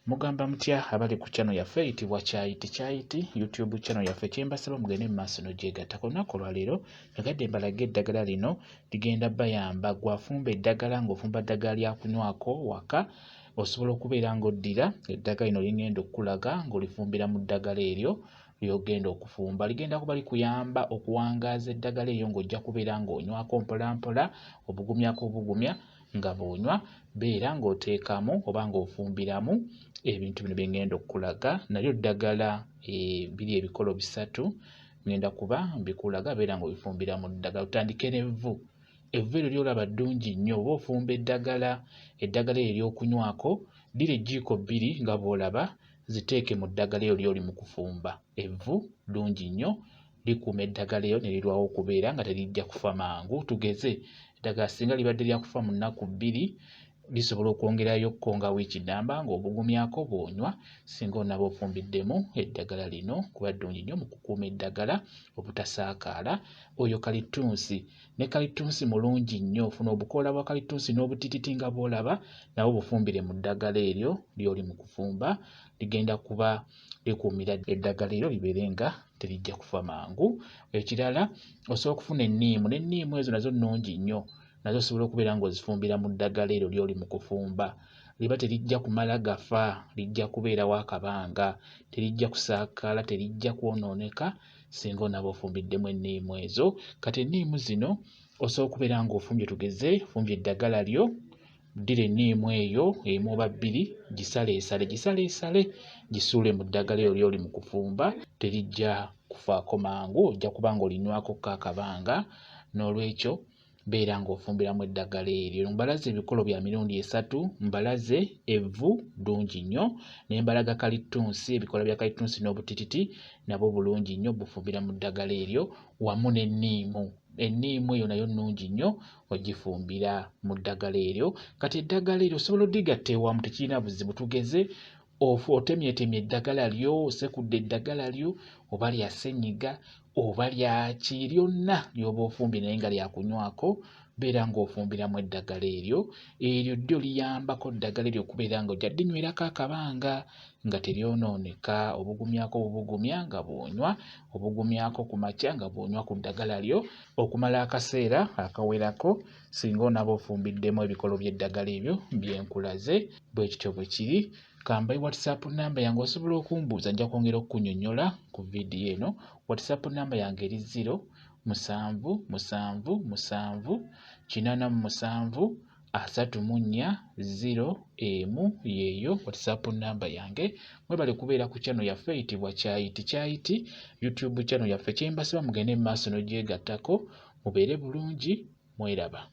Mugamba mutya abali ku channel yaffe eyitibwa Kyayiti Kyayiti YouTube channel yaffe kyembasaba mugende mu maaso n'ogyegattako. Olunaku olwaleero njagadde mbalage eddagala lino ligenda bayamba gw'afumba eddagala ng'ofumba ddagala lya kunywako waka osobola okubeera ng'oddira eddagala lino lingenda okukulaga ng'olifumbira mu ddagala eryo ly'ogenda okufumba. Ligenda kuba likuyamba okuwangaaza eddagala eryo ng'ojja kubeera ng'onywako mpolampola obugumyako obugumya nga bw'onywa beera ng'oteekamu oba ng'ofumbiramu ebintu bino bye ŋŋenda okukulaga. Nalyo ddagala biri ebikolo bisatu ŋŋenda kuba mbikulaga beera ng'obifumbira mu ddagala. Otandike n'evvu, evvu eryo ly'olaba ddungi nnyo oba ofumba eddagala, eddagala eryo ery'okunywako ddira ejjiiko bbiri nga bw'olaba ziteeke mu ddagala eryo ly'oli mu kufumba. Evvu ddungi nnyo likuuma eddagala eryo ne lirwawo okubeera nga terijja kufa mangu. Tugeze eddagala singa libadde lya kufa mu nnaku bbiri lisobola okwongerayo ko nga wiiki nnamba ng'obugumyako bw'onywa singa onaaba ofumbiddemu eddagala lino kuba ddungi nnyo mu kukuuma eddagala obutasaakaala. Oyo kalittunsi ne kalittunsi mulungi nnyo. Funa obukoola bwa kalittunsi n'obutititi nga bw'olaba nabwo bufumbire mu ddagala eryo ly'oli mu kufumba ligenda kuba likuumira eddagala eryo libeere nga terijja kufa mangu. Ekirala osobola okufuna enniimu n'enniimu ezo nazo nnungi nnyo nazo osobola okubeera ng'ozifumbira mu ddagala eryo ly'oli mu kufumba. Liba terijja kumala gafa, lijja kubeerawo akabanga, terijja kusaakaala, terijja kwonooneka singa onaaba ofumbiddemu enniimu ezo. Kati enniimu zino osobola okubeera ng'ofumbye tugeze ofumbye eddagala lyo ddira enniimu eyo emu oba bbiri gisaleesale gisaleesale gisuule mu ddagala eryo ly'oli mu kufumba terijja kufaako mangu ojja kuba ng'olinywako ko akabanga n'olwekyo beera ng'ofumbiramu eddagala eryo. Mbalaze ebikolo bya mirundi esatu, mbalaze evvu ddungi nnyo ne mbalaga kalittunsi, ebikoola bya kalittunsi n'obutititi nabwo bulungi nnyo bufumbira mu ddagala eryo wamu n'enniimu. Enniimu eyo nayo nnungi nnyo ogifumbira mu ddagala eryo. Kati eddagala eryo osobola odigatta ewamu tekirina buzibu. Tugeze otemyetemye eddagala lyo, osekudde eddagala lyo oba lya ssenyiga oba lyaki lyonna ly'oba ofumbye naye nga lyakunywako beera ng'ofumbiramu eddagala eryo. Eryo ddyo liyambako ddagala eryo okubeera ng'ojja ddinywerako akabanga nga teryonooneka. Obugumyako bubugumya nga bw'onywa, obugumyako ku makya nga bw'onywa ku ddagala lyo okumala akaseera akawerako singa onaaba ofumbiddemu ebikolo by'eddagala ebyo bye nkulaze. Bwe kityo bwe kiri. Kambawe WhatsApp nnamba yange osobola okumbuuza nja kwongera okukunnyonnyola ku vidiyo eno. WhatsApp nnamba yange eri 0 7 7 7 87 34 0 1 yeeyo WhatsApp nnamba yange. Mwebale kubeera ku channel yaffe eyitibwa Kyayiti Kyayiti YouTube channel yaffe. Kye mbasaba mugende mu maaso n'ogyegattako mubeere bulungi mweraba.